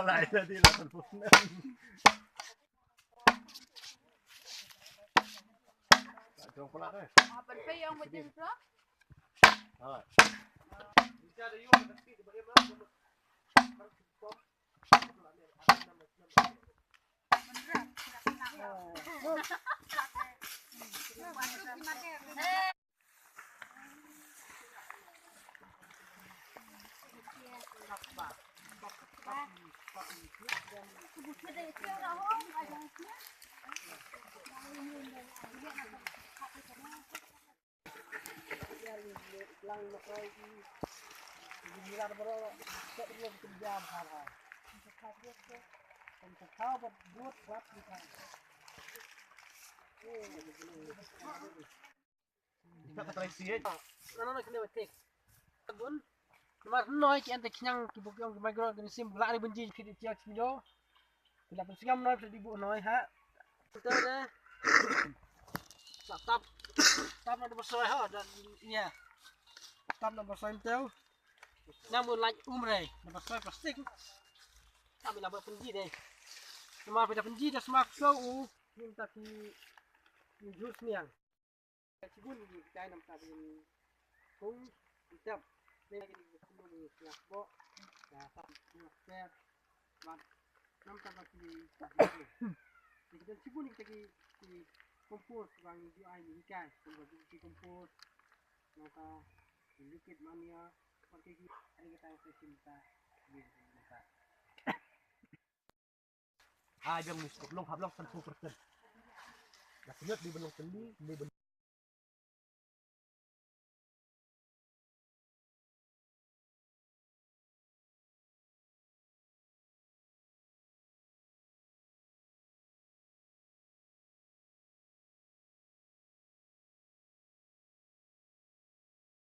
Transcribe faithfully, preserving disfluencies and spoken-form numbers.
Lai tadi lah telepon. Tak jawab pula deh. Apa payung macam tu? Ah. Namar noi ki ente ki ñiang ki bok ïong ki microorganism la ri bynji ki di chiaw chmido. Ki la pynsngam noi phi di bu noi ha. Tap tap tap na da ba soi ha da ïa. Tap na ba soi mtew. Nang bu lait um re na ba soi plastik. Tap la ba pynji de. Namar phi da pynji da sma kso u nim ta ki jus niang. Ka chigun ni kai nam ta bin kung tap. Ne ni kung ni sngap bo. Ya tam sngap ter. Mat nam ta ba ki ni. Ni kita chigun ni kita ki ki kompos bang ju ai ni kai. Kum ba ki kompos. Nang ta liquid mania. Ba ki ki ai kita ki sim ta. Ni ta. Ah, biang ni skop long hap long san phew persen. La kenyot di belong tendi, di belong